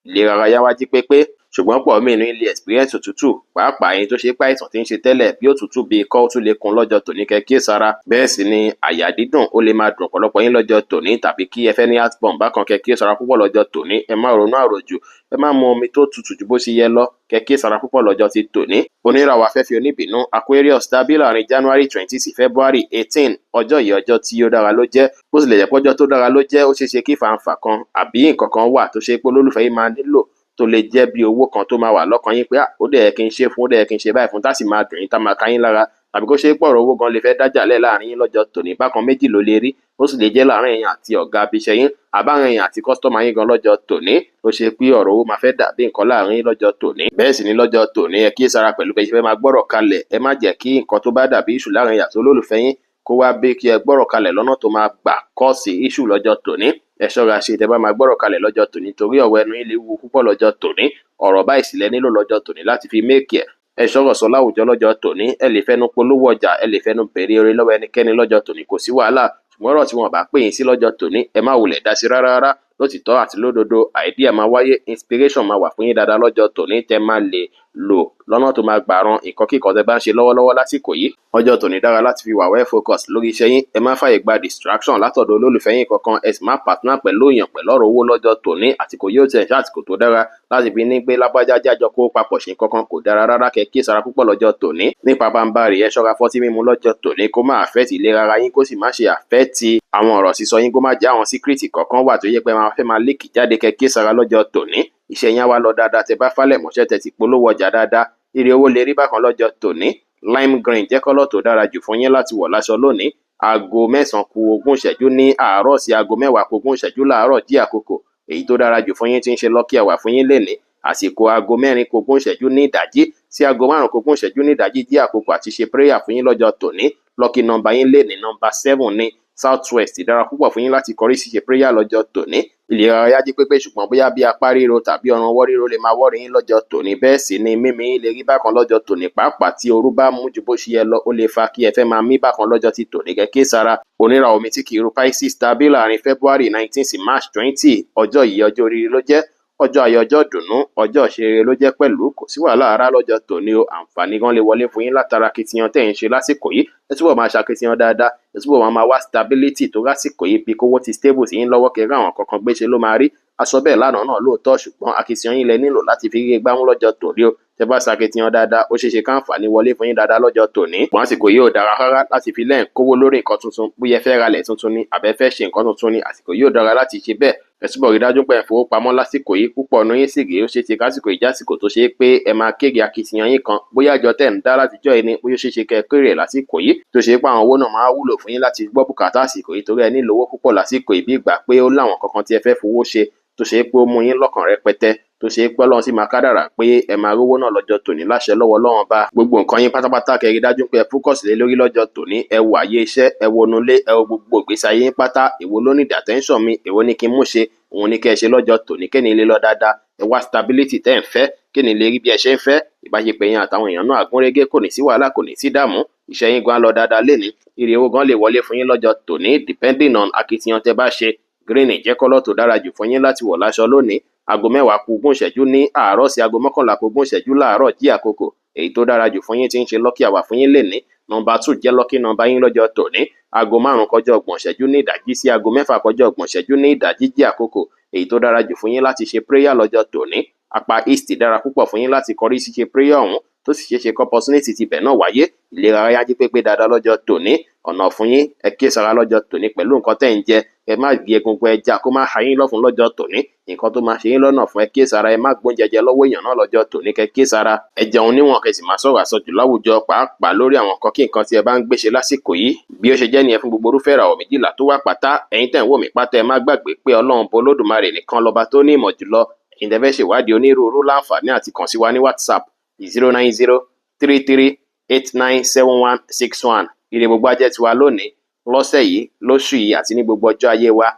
Ìlera ara yá wá jí pépé, ṣùgbọ́n pọ̀ mí ní ilé experience òtútù, pàápàá ẹni tó ṣe pé àìsàn tí ń ṣe tẹ́lẹ̀ bí òtútù, bí ikọ́, ó tún lè kún lọ́jọ́ tòní, kẹ́ kíyèsára. Bẹ́ẹ̀ sì ni àyà dídùn ó lè máa dùn ọ̀pọ̀lọpọ̀ yín lọ́jọ́ tòní, tàbí kí ẹ fẹ́ ní heartburn bákan, kẹ́ kíyèsára púpọ̀ lọ́jọ́ tòní. Ẹ má ronú àròjù, ẹ má mu omi tó tutù ju bó ṣe yẹ lọ, kẹ́ kíyèsára púpọ̀ lọ́jọ́ ti tòní. Oníràwọ̀ afẹ́fẹ́ oníbìínú Aquarius tàbí láàrin January 20 sí February 18, ọjọ́ yìí, ọjọ́ tí ó dára ló jẹ́. Bó tilẹ̀ jẹ́ pọ́jọ́ tó dára ló jẹ́, ó ṣeé ṣe kí fàǹfà kan àbí nǹkan kan wà tó ṣe pé olólùfẹ́ yín máa nílò, tó lè jẹ́ bí owó kan tó máa wà lọ́kàn yín pé ó dẹ̀ yẹ kí n ṣe fún, ó dẹ̀ yẹ kí n ṣe báyìí fún, tá sì máa dùn yín, tá máa ká yín lára, tàbí kó ṣe é pọ̀rọ̀ owó gan lè fẹ́ dájà lẹ̀ láàrin yín lọ́jọ́ tòní. Bákan méjì ló lè rí. Ó sì lè jẹ́ láàrin ẹ̀yin àti ọ̀gá abiṣẹ́ yín, àbárin ẹ̀yin àti customer yín gan lọ́jọ́ tòní, ó ṣe pé ọ̀rọ̀ owó máa fẹ́ dàbí nǹkan láàrin yín lọ́jọ́ tòní. Bẹ́ẹ̀ sì ni lọ́jọ́ tòní, ẹ kíyèsára pẹ̀lú bẹ́ẹ̀ ṣe fẹ́ máa gbọ́rọ̀ kalẹ̀. Ẹ má jẹ́ kí nǹkan tó bá dàbí issue láàrin ẹ̀yin àti olólùfẹ́ yín kó wá bí kí ẹ gbọ́rọ̀ kalẹ̀ lọ́nà tó máa gbà cause issue lọ́jọ́ tòní. Ẹ ṣọ́ra ṣe tẹ́ bá máa gbọ́rọ̀ kalẹ̀ lọ́jọ́ tòní, torí ọ̀rọ̀ ẹnu yín lè wúwo púpọ̀ lọ́jọ́ tòní. Ọ̀rọ̀ báyìí sì lẹ nílò lọ́jọ́ tòní láti fi make ẹ̀. Ẹ ṣọ́rọ̀ sọ láwùjọ lọ́jọ́ tòní. Ẹ lè fẹnu polówó ọjà, ẹ lè fẹnu béèrè oore lọ́wọ́ ẹnikẹ́ni lọ́jọ́ tòní, kò sí wàhálà. Ṣùgbọ́n ọ̀rọ̀ tí wọn bá pè yín sí lọ́jọ́ tòní, ẹ má wulẹ̀ dá sí rárá rárá. Lótìtọ́ àti lódodo, idea máa wáyé, inspiration máa wà fún yín dáadáa lọ́jọ́ tòní tẹ́ máa lè lò lọ́nà tó máa gbà ran nǹkan kíkan tẹ́ bá ń ṣe lọ́wọ́lọ́wọ́ lásìkò yìí. Ọjọ́ tòní dára láti fi wà well focus lórí iṣẹ́ yín. Ẹ má fàyè gba distraction látọ̀dọ̀ olólùfẹ́ yín kankan. Ẹ sì má partner pẹ̀lú èèyàn pẹ̀lú ọ̀rọ̀ owó lọ́jọ́ tòní. Àsìkò yóò tẹ̀ ṣe àsìkò tó dára láti fi ní pé lágbájá jájọ kó papọ̀ ṣe nǹkan kan, kò dára rárá, kẹ́ kíyèsára púpọ̀ lọ́jọ́ tòní. Nípa báńbárì, ẹ ṣọ́ra fọ́tí mímu lọ́jọ́ tòní, kó má affect ìlera ara yín, kó sì má ṣe affect àwọn ọ̀rọ̀ sísọ yín, kó má jẹ́ àwọn secret kọ̀ọ̀kan wà tó yẹ pé máa fẹ́ máa leak jáde, kẹ́ kíyèsára lọ́jọ́ tòní. Iṣẹ́ yín á wá lọ dáadáa tẹ́ bá falẹ̀ mọ́ṣẹ́, tẹ́ ti polówó ọjà dáadáa. Ire owó lè rí bákan lọ́jọ́ tòní. Lime green jẹ́ colour tó dára jù fún yín láti wọ̀ láṣọ lónìí. Aago 9:40 ní àárọ̀ sí aago 9:40 láàárọ̀ jí àkókò èyí tó dára jù fún yín tí ń ṣe lucky hour fún yín lénìí. Àsìkò aago 4:20 ní ìdájí sí aago 5:20 ní ìdájí jí àkókò àti ṣe prayer fún yín lọ́jọ́ tòní. Lucky number yín lénìí, number 7 ní. South west dára púpọ̀ fún yín láti kọrí sí ṣe prayer lọ́jọ́ tòní. Ìlera ara yá jí pépé, ṣùgbọ́n bóyá bí apá ríro tàbí ọrùn ọwọ́ ríro lè máa worry yín lọ́jọ́ tòní. Bẹ́ẹ̀ sì ni mímí yín lè rí bákan lọ́jọ́ tòní, pàápàá tí ooru bá mú ju bó ṣe yẹ lọ, ó lè fa kí ẹ fẹ́ máa mí bákan lọ́jọ́ ti tòní, kẹ́ kíyèsára. Oníràwọ̀ omi tí kì í ru Pisces tàbí láàrin February 19 sí March 20, ọjọ́ yìí, ọjọ́ oríire ló jẹ́, ọjọ́ ayọ̀, ọjọ́ ìdùnnú, ọjọ́ ìṣeré ló jẹ́ pẹ̀lú. Kò sí wàhálà rárá lọ́jọ́ tòní o. Àǹfààní gan lè wọlé fún yín látara akitiyan tẹ́ ẹ̀ ń ṣe lásìkò yìí. Ẹ túbọ̀ máa ṣakitiyan dáadáa, ẹ túbọ̀ máa máa wá stability tó lásìkò yìí, bí kówó ti stable sí yín lọ́wọ́, kẹ́ rí àwọn kankan gbé ṣe ló máa rí. A sọ bẹ́ẹ̀ lánàá náà lóòótọ́, ṣùgbọ́n akitiyan yín lẹ nílò láti fi rí gbámú lọ́jọ́ tòní o. Tẹ́ bá ṣakitiyan dáadáa, ó ṣeé ṣe káǹfààní wọlé fún yín dáadáa lọ́jọ́ tòní. Ṣùgbọ́n àsìkò yìí ò dára rárá láti fi lẹ́ǹ kówó lórí nǹkan tuntun. Bóyá ẹ fẹ́ ralẹ̀ tuntun ni àbẹ́ fẹ́ ṣe nǹkan tuntun ni, àsìkò yìí ò dára láti ṣe bẹ́ẹ̀. Ẹ túbọ̀ rí dájú pé ẹ fowó pamọ́ lásìkò yìí púpọ̀ nu yín sì rèé. Ó ṣeé ṣe kásìkò ìjásìkò tó ṣe é pé ẹ máa kéde akitiyan yín kan, bóyá àjọ tẹ́ ń dá látijọ́ yìí ni, bóyá ó ṣeé ṣe kẹ́ ẹ kéré lásìkò yìí, tó ṣe pé àwọn owó náà máa wúlò fún yín láti gbọ́ bùkátà àsìkò yìí, torí ẹ nílò owó púpọ̀ lásìkò yìí, bí ìgbà pé ó láwọn kankan tí ẹ fẹ́ fowó ṣe tó ṣe pé ó mú yín lọ́kàn rẹpẹtẹ, tó ṣe pé Ọlọ́run sì máa kádàrà pé ẹ máa rówó náà lọ́jọ́ tòní láṣẹ lọ́wọ́ Ọlọ́run. Bá gbogbo nǹkan yín pátápátá, kẹ́ rí dájú pé ẹ focus lé lórí lọ́jọ́ tòní. Ẹ wo àyè iṣẹ́, ẹ wo nulé, ẹ wo gbogbo ìgbésí ayé yín pátá. Èwo ló need attention mi, èwo ní kí n mú ṣe, òun ní kẹ́ ẹ ṣe lọ́jọ́ tòní kéni lè lọ dáadáa. Ẹ wá stability tẹ́ ẹ̀ ń fẹ́, kéni lè rí bí ẹ ṣe ń fẹ́. Ìbáṣepọ̀ yín àtàwọn èèyàn náà àgúnrégé, kò ní sí wàhálà, kò ní sí dààmú. Iṣẹ́ yín gan á lọ dáadáa lénìí. Ire owó gan lè wọlé fún yín lọ́jọ́ tòní, depending on akitiyan tẹ́ bá ṣe. Green jẹ́ colour tó dára jù fún yín láti wọ̀ láṣọ lónìí. Aago 9:40 ní àárọ̀ sí aago 10:40 láàárọ̀ jí àkókò èyí tó dára jù fún yín tí ń ṣe lucky hour fún yín lénìí. Number 2 jẹ́ lucky number yín lọ́jọ́ tòní. Aago 4:30 ní ìdájí sí aago 6:30 ní ìdájí jí àkókò èyí tó dára jù fún yín láti ṣe prayer lọ́jọ́ tòní. Apá east dára púpọ̀ fún yín láti kọrí sí ṣe prayer ọ̀hún. Tó sì ṣeé ṣe kí opportunity ti bẹ̀ náà wáyé. Ìlera ara yá jí pépé dáadáa lọ́jọ́ tòní. Ọ̀nà ọ̀fun yín, ẹ kíyèsára lọ́jọ́ tòní pẹ̀lú nǹkan tẹ́ ń jẹ. Ẹ má gbé egungun ẹja kó má ha yín lọ́fun lọ́jọ́ tòní. Nǹkan tó máa ṣe yín lọ́nà fún, ẹ kíyèsára. Ẹ má gbóúnjẹ jẹ lọ́wọ́ èèyàn náà lọ́jọ́ tòní, kẹ kíyèsára. Ẹ jẹun níwọ̀n, kẹ sì máa sọ̀rọ̀ àsọjù láwùjọ, pàápàá lórí àwọn nǹkan kí nǹkan tí ẹ bá ń gbéṣe lásìkò yìí. Bí ó ṣe jẹ́ nìyẹn fún gbogbo irúfẹ́ ìràwọ̀ 12 tó wà pátá. Ẹ̀yin tẹ́ ń wò mí pátá, ẹ má gbàgbé pé Ọlọ́run bọ Olódùmarè nìkan lọ́ba tó ní ìmọ̀ jùlọ. Ẹ̀yin tẹ́ fẹ́ ṣèwádìí onírúurú, láǹfààní àti kàn sí wa ní WhatsApp 09033897161. Ire gbogbo á jẹ́ tiwa lónìí, lọ́sẹ̀ yìí, lóṣù yìí àti ní gbogbo ọjọ́ ayé wa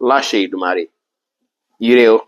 láṣẹ Ìdùmarè. Ire o.